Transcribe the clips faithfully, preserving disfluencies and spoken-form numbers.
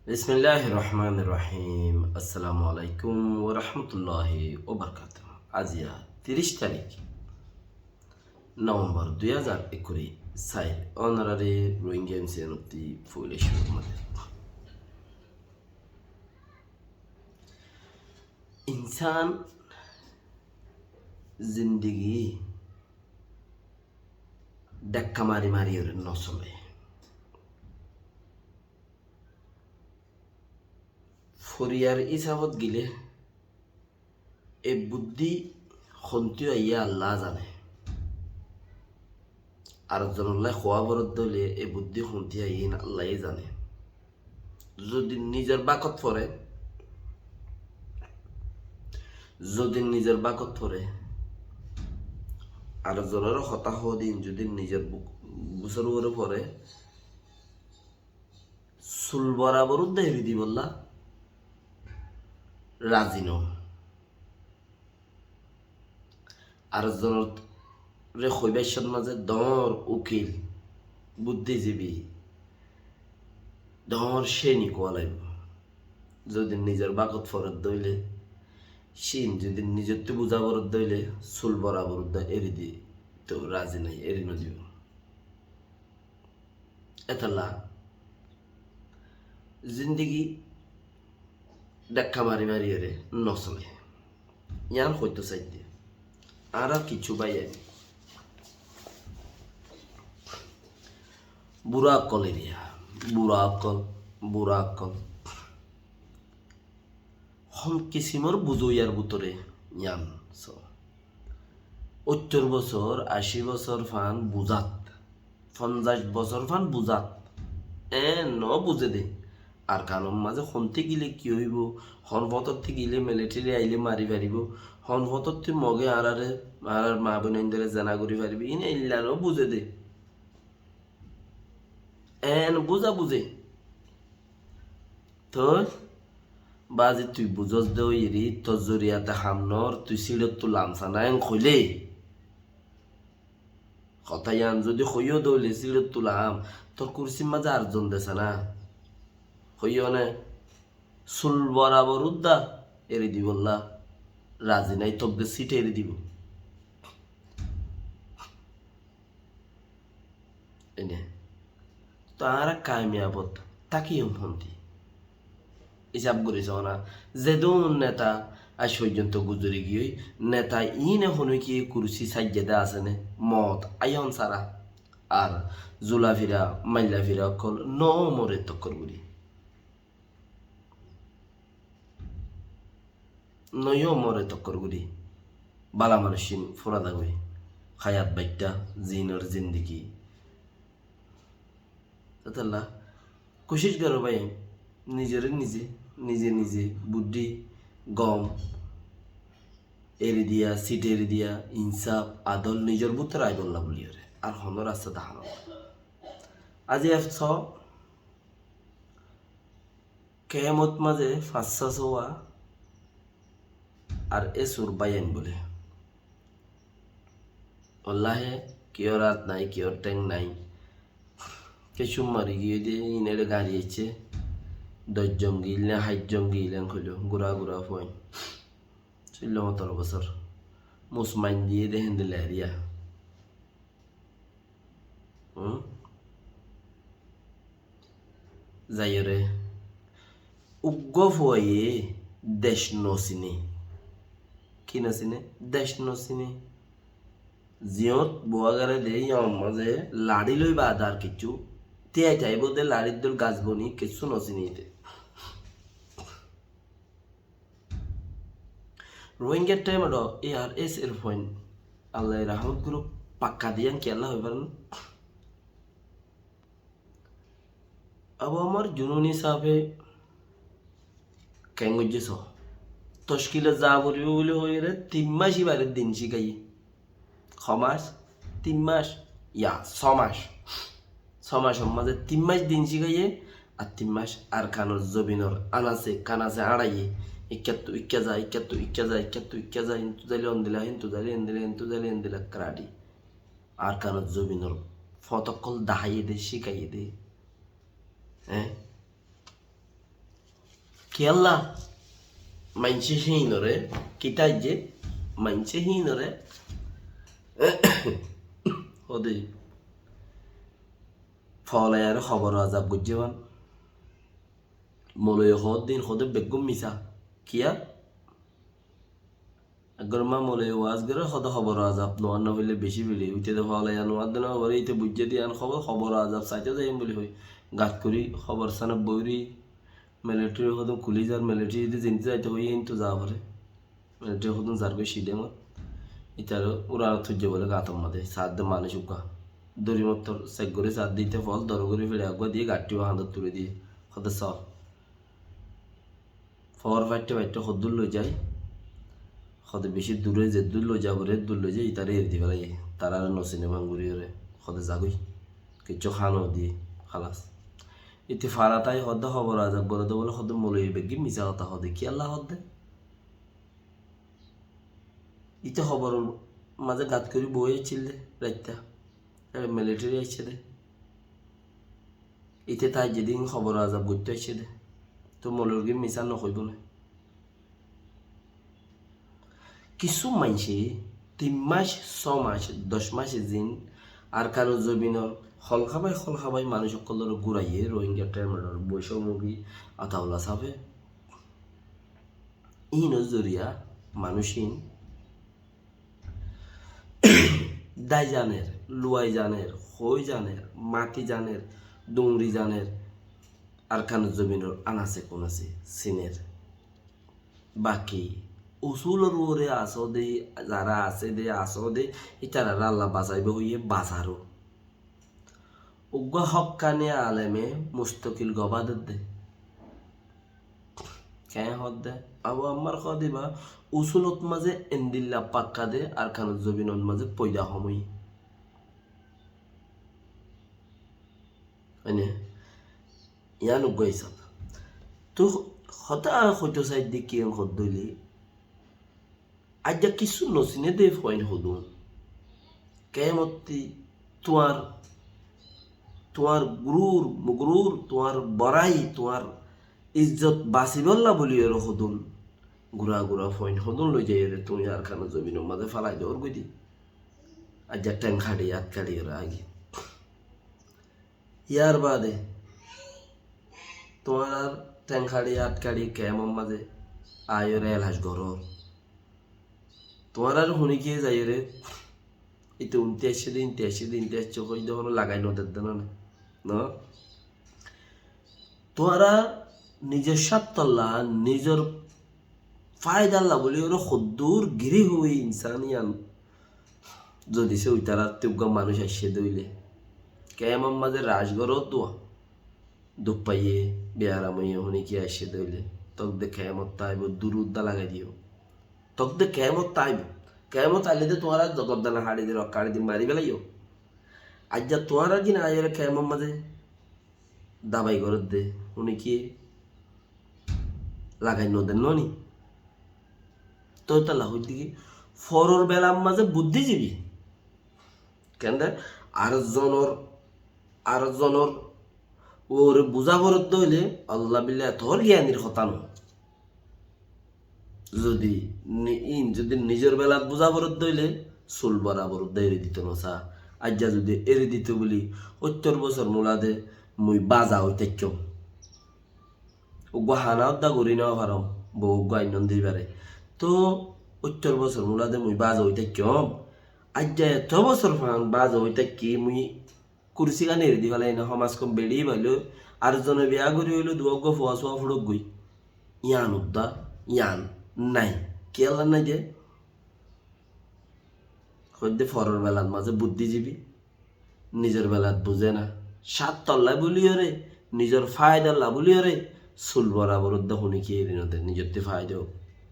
Bismilláhir rohmánir rohím. Assalamu aláikum wa rahmatulláhi wa barakátuhu. Aziya tiríc tarík Novembor dui házar ekkuri sair. Ónorari Rohingya M C N ottú foila cúru gorí. Insán zindigi dhakka mari mari óre no sole. Foriyar hísabot gile e buddí hontú aiyé Allah zane. Ar zonolla hoó foredde óile e buddí hontú aiyé Allah ye zane. Zodi nizor bakot fore, zodi nizor bakot fore, ar zonor hotá hoó din zodi nizor bu-, busor uore fore, sul borabor udda eri dibolla razi no. Ar zonoré hoibar cót mazé doñr ukil, buddízibi, doñr céni kuwa laibo. Zodi nizor bakot foredde óile, cín zodi nizottú buza foredde óile, sul borabor udda eri di, to razi nai, eri no dibo. Etolla zindigi dhakka mari mari óre no sole. Yián hoito saidde. Ar ar kissú bái ain. Bura okkol eriya. Bura okkol, bura okkol. Hom kisimor buzó yar bútore yián so. Óttor bosór, ací bosór fán buzát. Fonzaic bosór fán buzát. Eén no buzé dé. Arkanor mazé hontú gile ki óibo, hon fotóttu gile militeri aile mari faribó, hon fotóttu Moge añáráre, añárár maa boinaindóre zena gorí faribó, iín eilla no buzé dé. Eén buzá buzé. Toi bazi tui buzós dé óiyeri, tor zoriyate ham noór, tui síçottu lamsá na en hoilé. Hotá yián zodi hoiyó dé óile síçottu lam, tor kursir mazé ar zon desá na. Hoiyó né, sul borabor udda eri dibolla razi nai, tobbe síte eri dibo. Ene. To añára kamiyabot tákiyum hontú? Hísab gorí só na. Zedún neta aij foijjonto guzori giyói, neta iíne honókiye kursi saijjé dé asé né? Moot aiyón sára. Ar zulafira, maillafira ókkol no more tokkor gorí. Noiyó more tokkor gorí. Bála manúiccín fúra zagói. Háyat baittá, zinor zindigi. Tólla kucíc goró bái, nizoré nize, nize nize buddí, gom, eri diya, sit eri diya, insáf, adól nizor bútore aibólla buliyóre. Ar honó rasta dahá no. Aijja ef só, kemot mazé fañssá sówa ar e sur báiyain bóle. Wallahi, kiyór át nai, kiyór théng nai. Kessú mari giyé dé, iín eçé gañri aiccé. Doc zon giyíl né, háit zon giyíl en hoiló, gura gura fuain. Cúllo hótoro bosór. Mus main diyé dé héndilla eriya. Hum? Zaiyóre. Uggúa fuaye dec no siné. Ki no siné? Dec no siné. Ziyót buá goré dé, yían mazé laçí loi baade ar kessú. Tiyai táibo dé laçír dóil gas boni, kessú no siné dé. Rohingyar thaim ot A R S er fuain, Allah ye rahmot goruk, pakka diyan ki Allah hoi faron? Abu Ammar Jununi sábe keng goijjé só. Tockile za foribo buli hoiyóre tin mac ibare din cíkaiye. Ho mac? Tin mac? Ya, só mac. Só macor mazé tin mac din cíkaiye, ar tin mac Arkanor zobinor anase kanase añçaiye, ikkáttu ikká za, ikkáttu ikká za, ikkáttu ikká za, hintu zaile ondila, hintu zaile endila, hintu zaile endila karate. Arkanor zobinor fot okkol dahaiye dé, cíkaiye dé. Eé? Kiyólla maincé híinoré, kitá aijjé, maincé híinoré, hóde, foólaiyaré hóbor azab goijjé bán. Mouloiye hoóddin hóde beggún misá. Kiyá? Eggúa mouloiye waaz goré hóde hóbor azab, nuwar no hoilé bicí bili. Uite de foólaiya nuwar de no hoilé, ite buijjé de yián hóbor, hóbor azab saité zaiyum buli hoi. Gat gorí, hóbor sána boiri, militari hodún kúli zar, militari de zintú zaito hoiyé, híntú za foré. Militari hodún zargói cidemot. Itaré uranot tuijjé bóle gator mazé, saádde manúic uggúa. Dóri mottor sek gorí saádde, ite fol dor gorí fele eggúa diyé, gattí uwá hañdot tuli diyé. Hóde só. Foór faiththé faiththé hoddúr loi zai. Hóde bicí duré zeddúr loi za foré, eddúr loi zai, itaré eri di félaiye. Taráre no sine banguri oré. Hóde zagói. Kiccú há no diyé, hálas. Ite fara tái hóde hóbor azab goré de bóle, hóde mouloiye beggín misá hotá hóde. Kiyólla hóde? Ite hóboror mazé gat gorí boói accíl de, raitta. Ere militari aiccé de. Ite tái zedin hóbor azab goittó aiccé de. Tó mouloiye misá no hoibó né? Kissú maincé tin mac, só mac, doc mac zin Arkanor zobinor hólka bái hólka bái manúic ókkolore gúraiye, Rohingya terror boicómogi Ataullah sábe. Íinor zoriya manúic íin dái zaner, luwai zaner, hoi zaner, mati zaner, duñri zaner, Arkanor zobinor anase kunase siner. Baki usúlor uore asó de, zará asé de, asó de, ítararé Allah basaibó hoiyé basaró. Uggúa hókkani aleme mustokil gobá dedde. Keén hoódde? Abu Ammar hoóde ibá usúlot mazé endilla pakka de, Arkanor zobinot mazé foida hom óiye. Mane, yián uggúa hísab. Tó hotá hoitó saidde kiyán hoddé óile, aijja kissú no sine de fuain hodún. Keémotti tuáñr, tuáñr gurur, mugrur, tuáñr borai, tuáñr izzot basibólla buli oré hodún. Gura gura fuain hodún loi zaiyóre tuñí Arkanor zobinor mazé félai dór goi di. Aijja theng haçi, át haçi oré agi. Yar baade tuáñrar theng haçi, át haçi kemor mazé aiyóre elac gorór. Tuáñrar hunikiye zaiyóre, ite unti aiccé de, inte aiccé de, inte aiccé hoi de, hono lagai no dedde no ne. No? Tuáñra nizor sáttolla, nizor faidalla buli oré hoddúr giri hoi insan yián zodi se uitarattú uggúa manúic aiccé de óile, kemor mazé rac goródduwa, duk faiyé, bearam óiye, hunikiye aiccé de óile, tok de kemot táibo, durudda lagai diyo. Tok de kemot táibo. Kemot aile de tuáñra gordána haçi di, rok haçi di mari félaiyo. Aijja tuáñra din aiyóre kemor mazé dabai goródde, hunikiye lagai no den no ni? Toi talla hoidde ki, foror belar mazé buddízibi. Kende, ar zonor, ar zonor uore buzá foredde óile, Allah billah etor giyanir hotá no. Zodi ni-, in zodi nizor belat buzá foredde óile, sul borabor udda eri dito no sa. Aijja zodi eri dito buli, óttor bosor mulade mui baza ói táikkom. Uggúa hana udda gorí no farom, bou uggúa ainnon de ibare. Tó óttor bosor mulade mui baza ói táikkom. Aijja eto bosor fan baza ói táikki mui kursigan eri di félai na, hom az hom beçi báilo, ar zone biya gorí óilo, duwa uggúa fua sua fuçók goi. Yián udda, yián nai. Kiyólla nai de? Hoidde foror belat mazé buddízibi, nizor belat buzé na. Sáttolla buli oré, nizor faidalla buli oré, sul borabor udda hunikiye eri no de, nizottú faida ók.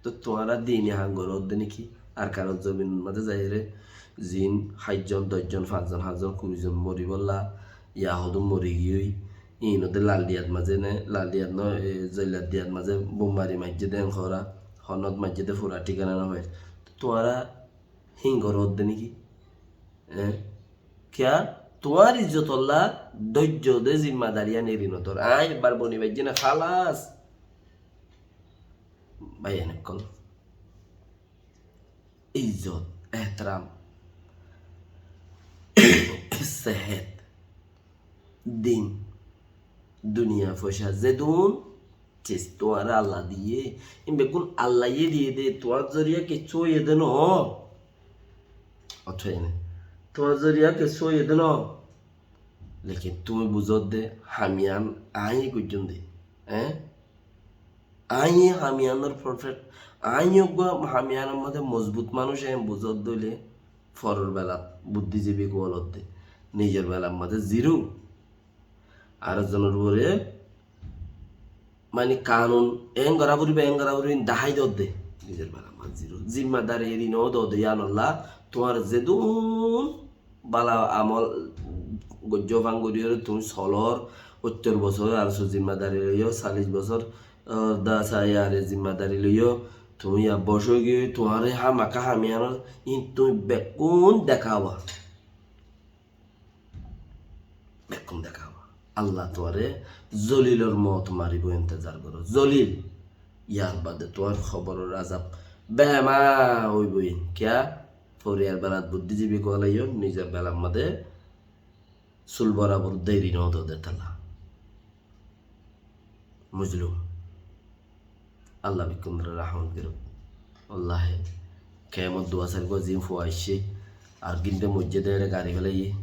Tó tuáñra dini ham goródde niki? Arkanor zobinor mazé zaiyóre zin háitzon, doiczon, fañszon, háitzon, kuruzon moribolla, ya hodún mori giyói. Iín ódde Laldiyat mazé ne, Laldiyat no, e, Zoiladdiyat mazé bom mari maijjé de enkora, honót maijjé de fura thíkana no fai. Tuáñra hín goródde niki? E? Kiyá? Tuáñr izzotolla dóijjo de zimmadari yián eri no dor. Añí ebbar boni faijjí na, hálas. Báiyain ókkol, izzot, ehtaram, sehet, din, duniya, foicá, zedún ciz tuáñre Allah diyé, ín beggún Allaye diyé dé, tuáñr zoriya kessú óiye dé noó. Ótoi né? Tuáñr zoriya kessú óiye dé noó. Lekin tuñí buzódde hamiyan aññí goijjúm dé, eé? Aññí hamiyanor perfect, aññí uggúa hamiyanor mazé mozbut manúic, eén buzódde óile foror belat buddízibi kuwal ódde, nizor belar mazé zero. Ar zonor uore mani kanun eén gorá foribó, eén gorá foribó, iín dahái dodde. Nizor belar mazé zero. Zimmadari eri noó dodde, yíanolla tuáñr zedún bála amol goijjó fán goríyoré tuñí solór, óttor bosór ar so zimmadari loiyó, sallic bosór, ah, dasa yare zimmadari loiyó, tuñí yá bosói giyói, tuáñre hámaka hamiyanor, iín tuñí bekkún dekáwa. Bekkún dekáwa. Allah tuáñre zolilor moot maribó, intezar goró. Zolil. Yar bade tuáñr hoboror azab bema óibo iín. Kiyá? Foriyar belat buddízibi kuwal óiyo, nizor belar mazé sul borabor deri noó dodde tala. Mozlum. Allah bekkúnore rahmot goruk. Wallahi, kemot dua sair gua zin fua aiccé, ar ginde moijjé de ere gari felaiyé.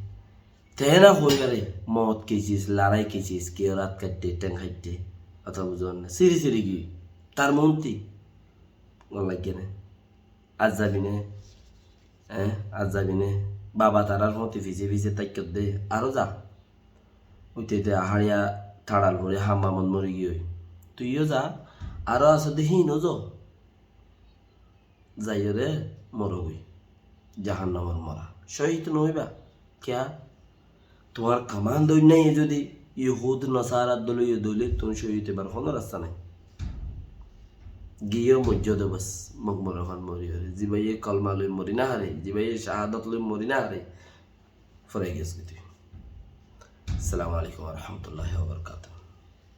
Te na hoibaré, moot ki ciz, larái ki ciz, kiyó rat kaitte, theng kaitte, hotá buzón né? Siri siri giyói, tar monti. Gom laiggé né? Ar zabi né? Eé, ar zabi né? Baba tarár fúañti fisé fisé táikkodde, aró za. Óite óite aháriya thaçal fori hammamot mori giyói. Tuiyó za, aró asóde híin ó zo. Zaiyóre morogói. Jahannamor mora. Cóhid noóiba. Kiyá? Tuáñr kamán dóinnaye zodi Yohud Nosarar dóle yó dóile, tuñí cóhid óibar honó rasta nái. Giyó moijjó de bas, mok morofan moriyóre. Zibáye kolma loi mori no fare, zibáye cahadot loi mori no fare, forai giyós goi tui. Assalamu alaikum wa rahmatullahi wa barakatuhu.